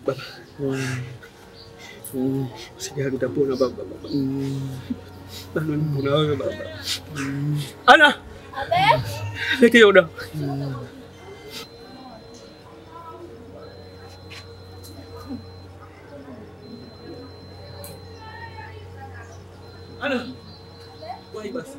Baba. Usijali utapona baba baba. Bado nipo na wewe baba. Ana. Abe. Lete hiyo dawa. Ana. Wahi basi.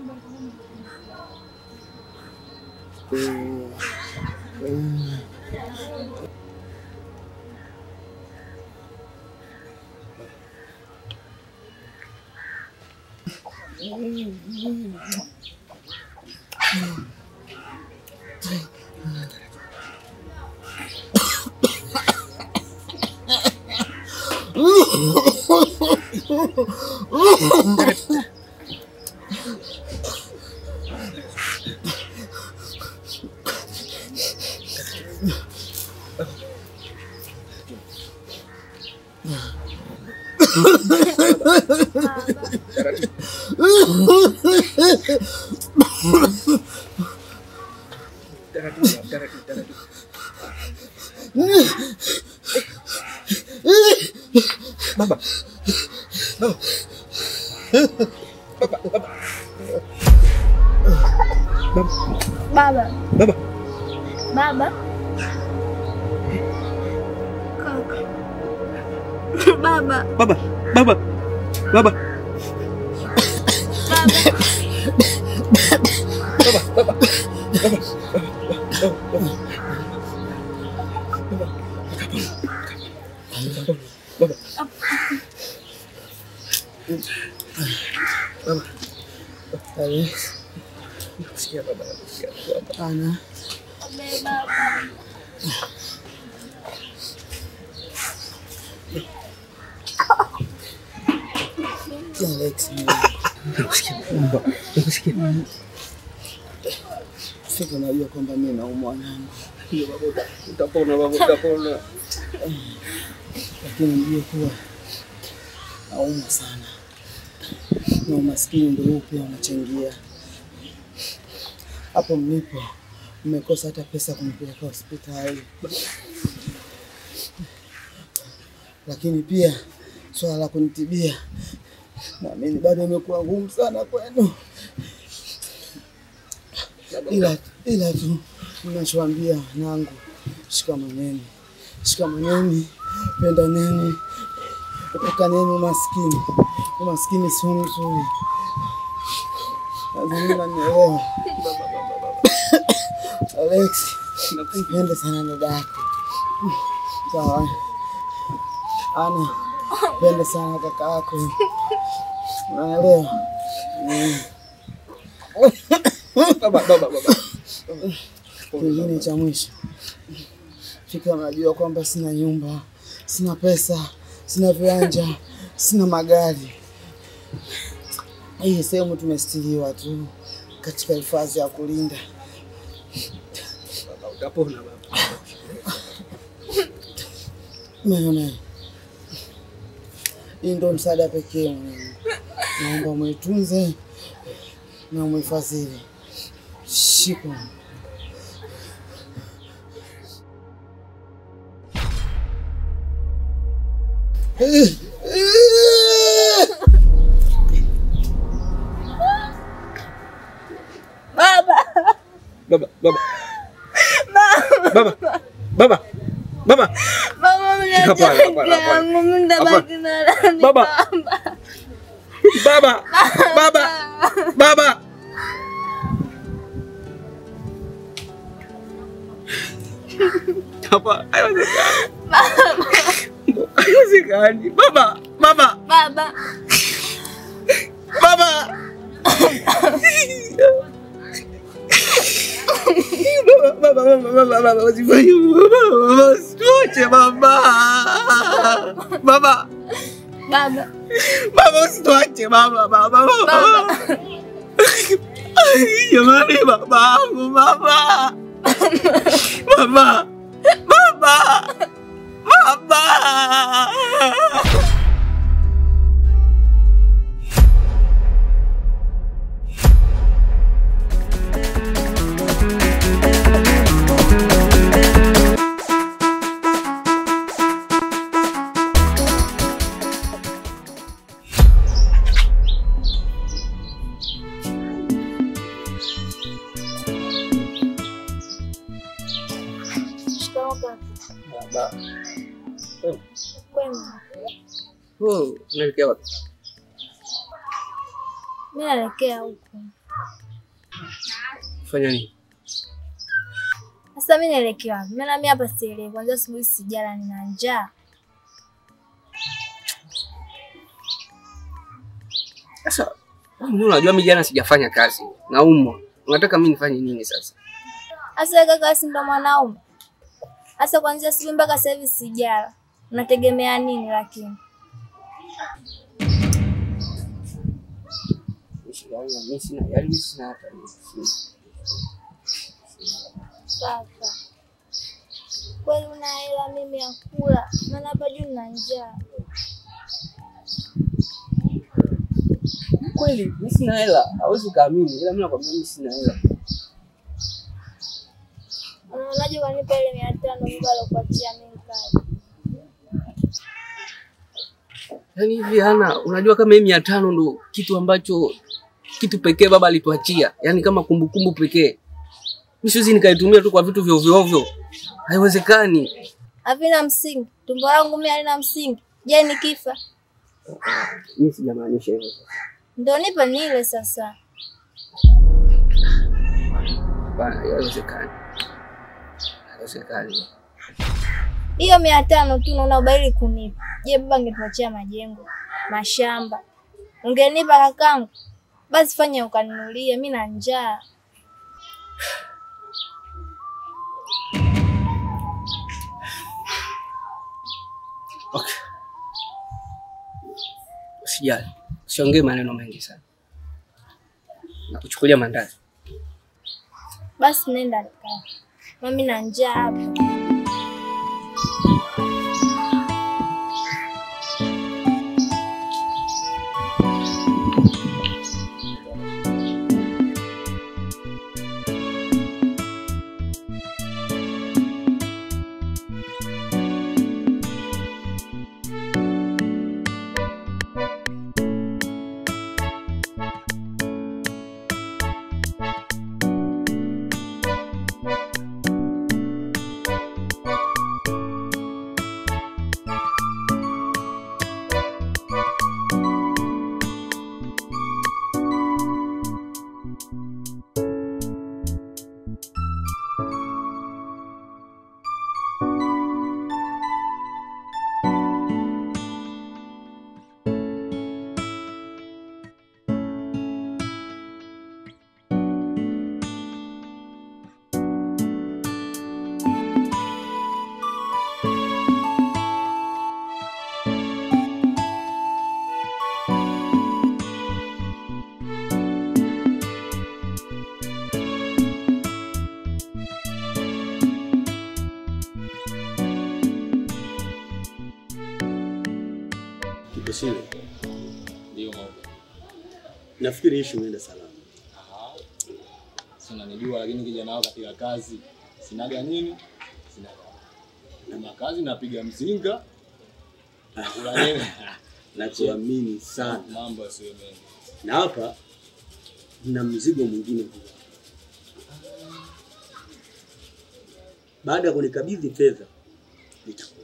Baba. Baba. Baba, baba. Baba. Baba. Baba. Kaka. Baba. Baba. Baba. Baba. Baba. Baba. Baba. Baba. Baba. Baba. Baba. Nakusikia baba, nakusikia baba. Ana. Baba. Alex. Nakusikia baba. Nakusikia. Sasa najua kwamba mimi naumwa mwanangu. Ndio baba, utapona baba, utapona. Lakini mjue kuwa naumwa sana. Na umaskini ndio huu pia unachangia. Hapo mlipo mmekosa hata pesa kunipeleka hospitali. Lakini pia swala la kunitibia naamini bado imekuwa ngumu sana kwenu. Ila tu ninachoambia wanangu, shikamaneni. Shikamaneni, pendaneni, epukaneni umaskini. Umaskini sio mzuri. Lazima nielewe. Alex, nakupenda sana dada yako. Sawa. Ana, penda sana kaka yako. Unaelewa? Baba, baba, baba. Kingine cha mwisho. Fika mnajua kwamba sina nyumba, sina pesa, sina viwanja, sina magari. Hii sehemu tumestiriwa tu katika hifadhi ya kulinda. Baba, utapona baba. Mimi. Hii ndio msaada pekee mwanangu. Naomba muitunze na muifadhili. Shika. Baba. Baba, baba. Baba. Baba. Baba. Baba, Baba. Baba. Baba. Baba. Baba, haiwezekani. Haiwezekani. Baba, baba. Baba. Baba. Baba, baba, baba, baba, baba, usituache baba. Baba. Baba. Baba, usituache baba, baba, baba. Jamani, babangu, baba. Baba. Baba. Baba. Kwema. Oh, unaelekea wapi? Mimi naelekea huko. Fanya nini? Sasa mimi naelekea wapi? Maana mimi hapa sielewi. Kwanza asubuhi sijala, nina njaa. Sasa wewe unajua mimi jana sijafanya kazi. Naumwa. Unataka mimi nifanye nini sasa? Sasa kaka, si ndo mwanaume? Sasa kuanzia asubuhi mpaka sasa hivi sijala. Unategemea nini lakini? Mimi sina, yaani mimi sina hata. Kaka, kweli una hela mimi ya kula? Maana hapa juu nina njaa. Kweli mimi sina hela, hauwezi kuamini, ila mimi nakwambia mimi sina hela. Unaonaje wanipa ile 500 baba alokuachia mimi kazi? Yaani hivi Hana, unajua kama hii 500 ndo kitu ambacho kitu pekee baba alituachia, yaani kama kumbukumbu pekee. Mimi siwezi nikaitumia tu kwa vitu vya ovyo ovyo. Haiwezekani. Havina msingi. Tumbo langu mimi halina msingi. Je, nikifa? Mimi sijamaanisha hivyo. Ndio nipe nile sasa. Bana, haiwezekani. Haiwezekani. Hiyo 500 tu naona ubaili kunipa. Je, baba angetuachia majengo, mashamba. Ungenipa kakangu? Basi fanya ukaninulie, mimi na njaa. Okay. Usijali. Usiongee maneno mengi sana. Nakuchukulia mandazi. Basi nenda kaka. Mimi na njaa hapa. Kipesile. Ndio mama. Nafikiri issue imeenda salama. Si unanijua lakini kijana wao katika kazi sinaga nini? Sinaga. Na kazi napiga mzinga. Nakula nini? Nakuamini sana. Mambo yasiwe mengi. Na hapa na mzigo mwingine huu. Baada ya kunikabidhi fedha nitakupa.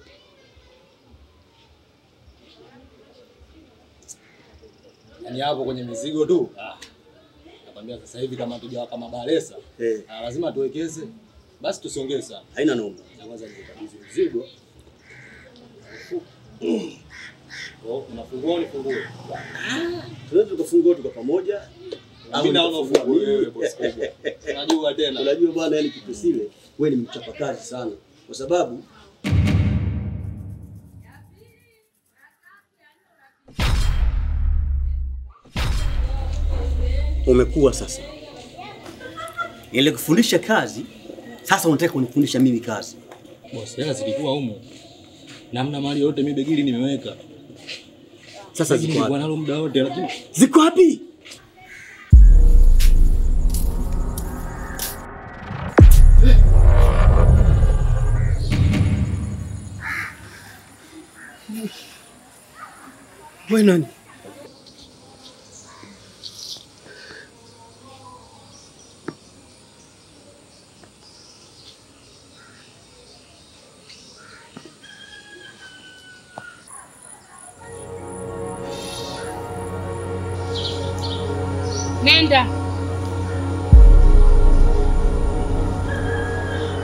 Yaani hapo kwenye mizigo tu. Nakwambia sasa hivi kama tujawa kama Baresa, lazima tuwekeze. Basi tusiongee sana. Haina noma. Na kwanza nikabidhi mzigo. Oh, unafungua nifungue. Tunaweza tukafungua tuka pamoja. Mimi naona ufungue wewe boss kubwa. Unajua tena. Unajua bwana, yani Kipesile wewe ni mchapakazi sana. Kwa sababu umekuwa sasa. Ile kufundisha kazi, sasa unataka kunifundisha mimi kazi. Boss, hela zilikuwa humo. Namna mali yote mimi begili nimeweka. Sasa ziko wapi? Nalo muda wote lakini ziko wapi? Wewe nani? Nenda.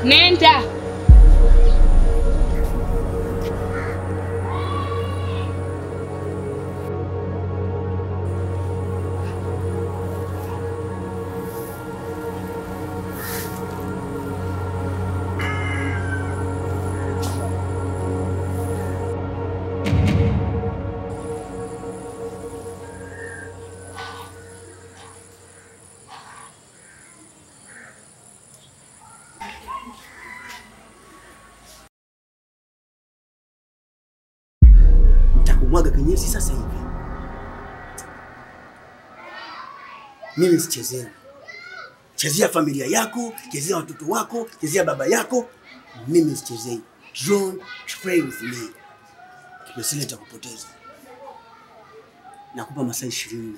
Nenda. Mwaga kinyesi sasa hivi. Mimi sichezei. Chezea familia yako, chezea watoto wako, chezea baba yako. Mimi sichezei. Don't play with me. Kipesile nitakupoteza. Nakupa masaa 24.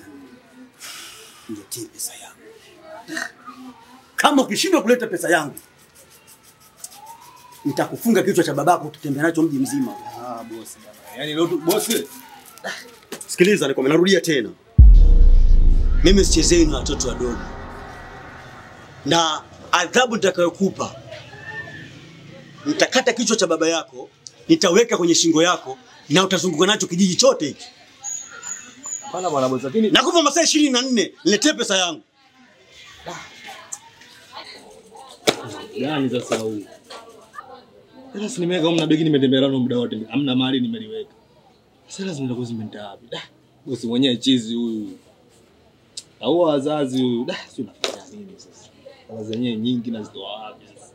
Niletee pesa yangu. Kama ukishindwa kuleta pesa yangu, nitakufunga kichwa cha babako utembea nacho mji mzima. Ah, bosi bwana. Yaani leo tu bosi. Sikiliza, niko narudia tena. Mimi sichezei na watoto wadogo. Na adhabu nitakayokupa, nitakata kichwa cha baba yako, nitaweka kwenye shingo yako na utazunguka nacho kijiji chote hiki. Hapana bwana bosi, lakini nakupa masaa 24, niletee pesa yangu. Gani sasa huu? Sasa nimeweka huko na begi nimetembea nalo muda wote. Hamna mahali nimeliweka. Sasa lazima nitakuwa zimeenda wapi? Da, bosi mwenyewe chizi huyu. Au wazazi huyu. Da, si unafanya nini sasa? Sasa zenyewe nyingi nazitoa wapi sasa?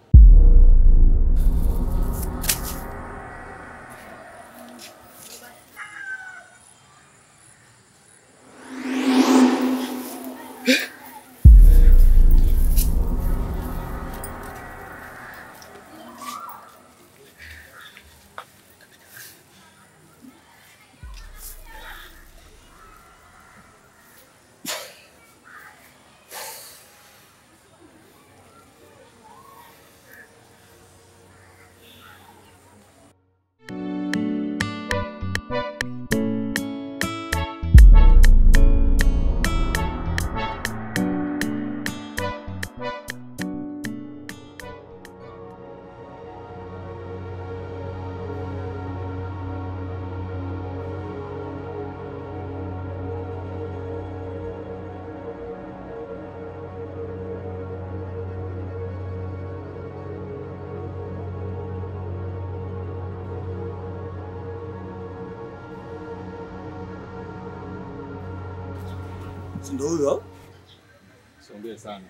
Ndio huyo. Siongee sana.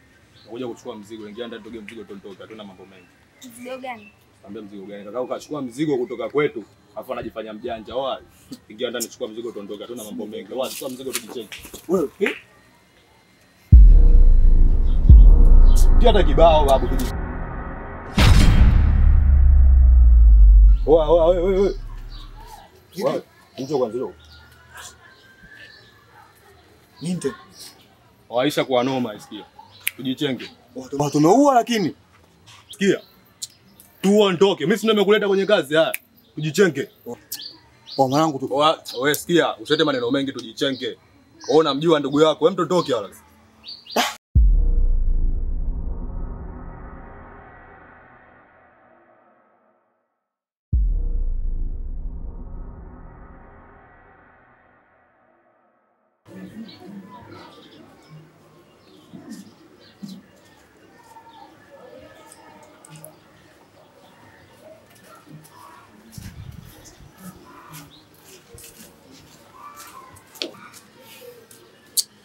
Nakuja kuchukua mzigo, ingia ndani tutoge mzigo tuondoke, hatuna mambo mengi. Mzigo gani? Ambia mzigo gani? Kaka ukachukua mzigo kutoka kwetu, afu anajifanya mjanja. Oa, ingia ndani chukua mzigo tuondoke, hatuna mambo mengi. Oa, chukua mzigo tujicheke. Wewe, eh? Pia hata kibao babu tuji. Oa, oa, wewe wewe. Oa, njoo kwanza njoo. Ninte. Waisha kwa noma isikia. Tujichenge. Watu tumeua lakini. Sikia. Tuondoke. Mimi si nimekuleta kwenye kazi haya. Tujichenge. Kwa mwanangu tu. Wewe sikia, usilete maneno mengi tujichenge. Wewe unamjua ndugu yako, wewe mtotoke wala.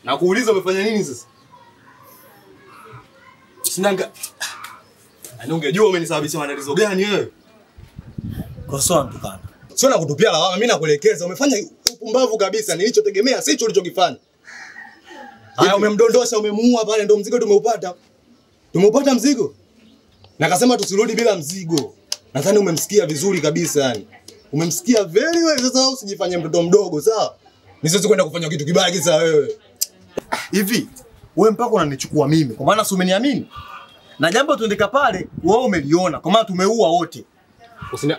Na kuuliza umefanya nini sasa? Sinanga. Yaani ungejua umenisababisha matatizo gani wewe? Kosoa mtukana. Sio na kutupia lawama, mimi nakuelekeza. Umefanya upumbavu kabisa, nilichotegemea sicho ulichokifanya. Haya, umemdondosha, umemuua pale, ndio mzigo tumeupata. Tumeupata mzigo. Na akasema tusirudi bila mzigo. Nadhani umemsikia vizuri kabisa yani. Umemsikia very well. Sasa usijifanye mtoto mdogo, sawa? Nisiwezi kwenda kufanya kitu kibaya kisa wewe. Hivi wewe mpaka unanichukua mimi kwa maana si umeniamini? Na jambo tuendeka pale wewe umeliona kwa maana tumeua wote.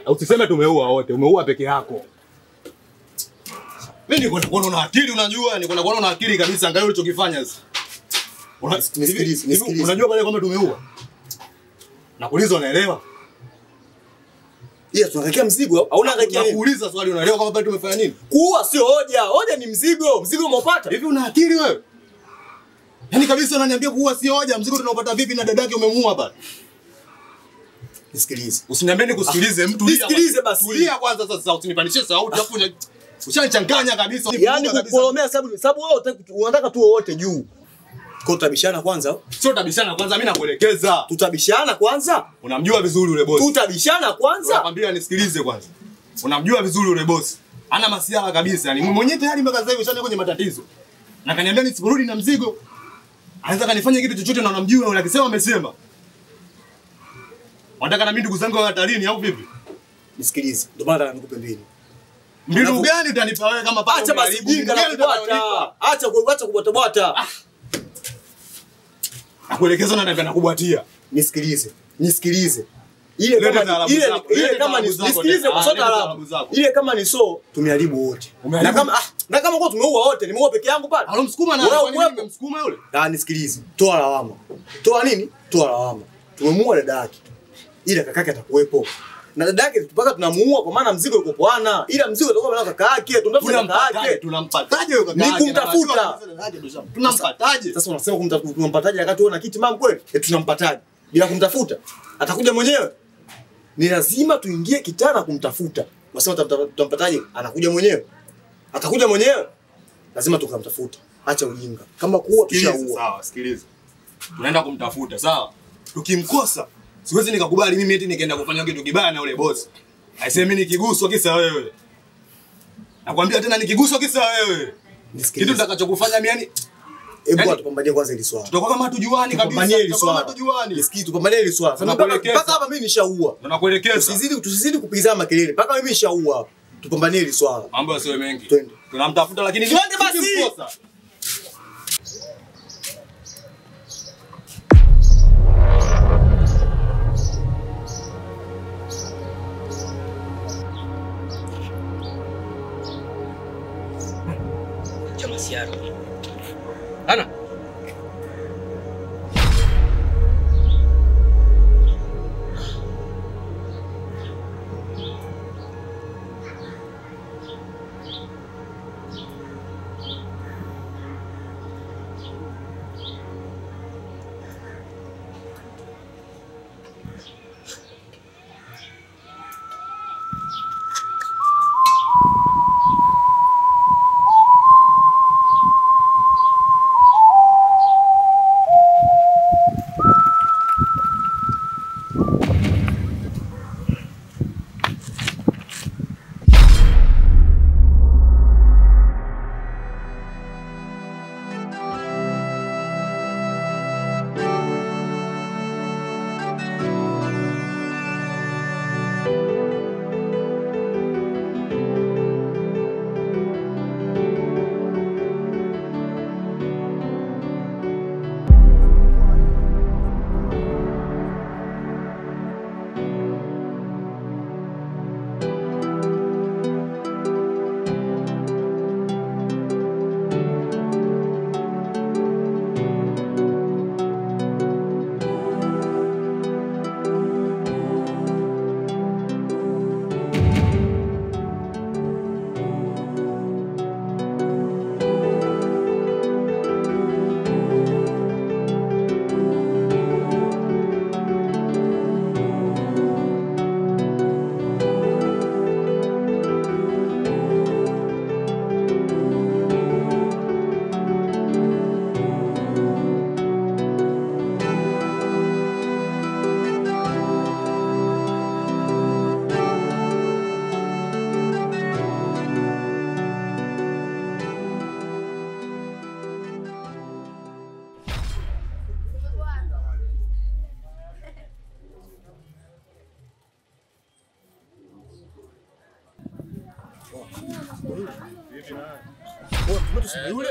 Usiseme tumeua wote, umeua peke yako. Mimi niko nakuona una akili, unajua, niko nakuona una akili kabisa, angalia ulichokifanya sasa. Nisikilize, nisikilize. Unajua pale kwamba tumeua? Nakuuliza unaelewa? Iya, tunahakika mzigo au unahakika nini? Nakuuliza swali, unaelewa kwamba pale tumefanya nini? Kuua sio hoja, hoja ni mzigo. Mzigo umeupata? Hivi una akili wewe? Yaani kabisa unaniambia kuua sio hoja, mzigo tunaupata vipi na dadake umemuua pale? Nisikilize. Usiniambie nikusikilize mtu. Nisikilize basi. Tulia kwanza sasa, usinipandishie sauti alafu ushanichanganya kabisa. Yaani kukolomea sababu wewe unataka tu wote juu. Kwa tutabishana kwanza? Sio tutabishana kwanza, mimi nakuelekeza. Tutabishana kwanza? Unamjua vizuri yule bosi. Tutabishana kwanza? Nakwambia nisikilize kwanza. Unamjua vizuri yule bosi. Ana masiara kabisa. Yaani mwenyewe tayari mpaka sasa hivi ushaanza kwenye matatizo. Na kaniambia nisiporudi na mzigo, anaweza kanifanya kitu chochote na unamjua na akisema amesema. Unataka na mimi ndugu zangu wa hatarini au vipi? Nisikilize. Ndio maana nataka nikupe mbinu. Mbinu gani utanipa wewe kama pale? Acha basi jinga na kubwata. Acha kubwata. Nakuelekeza na naambia nakubwatia. Nisikilize. Nisikilize. Ile kama ile kama nisikilize kwa sababu taarabu. Ile kama ni so tumeharibu wote. Na kama na kama kwa tumeua wote, nimeua peke yangu pale. Alomsukuma na wewe umemsukuma yule? Ah, nisikilize. Toa lawama. Toa nini? Toa lawama. Tumemuua dada yake. Ila kakake atakuwepo. Na dada yake mpaka tunamuua kwa maana mzigo yuko poana. Ila mzigo utakuwa na kaka yake, tunamtafuta kaka yake. Tunampataje huyo kaka yake? Ni kumtafuta. Tunampataje? Sasa unasema kumtafuta, tunampataje wakati wewe una kiti mam kweli? Tunampataje? Bila kumtafuta. Atakuja mwenyewe. Ni lazima tuingie kitana kumtafuta. Unasema tutampataje? Anakuja mwenyewe. Atakuja mwenyewe. Lazima tukamtafuta. Acha ujinga. Kama kuua tushaua. Sawa, sikiliza. Tunaenda kumtafuta, sawa? Tukimkosa siwezi nikakubali mimi eti nikaenda kufanya kitu kibaya na yule boss. Aisee mimi nikiguswa kisa wewe. Nakwambia tena nikiguswa kisa wewe. Kitu nitakachokufanya mimi yani hebu atupambanie kwanza hili swala. Tutakuwa kama hatujuani kabisa. Tutakuwa kama hatujuani. Nisikii tupambanie hili swala. Sasa mpaka hapa mimi nishaua. Tunakuelekeza. Tusizidi kupigizana makelele. Mpaka mimi nishaua hapa. Tupambanie hili swala. Mambo yasiwe mengi. Twende. Tunamtafuta lakini twende basi. Ana. Yule.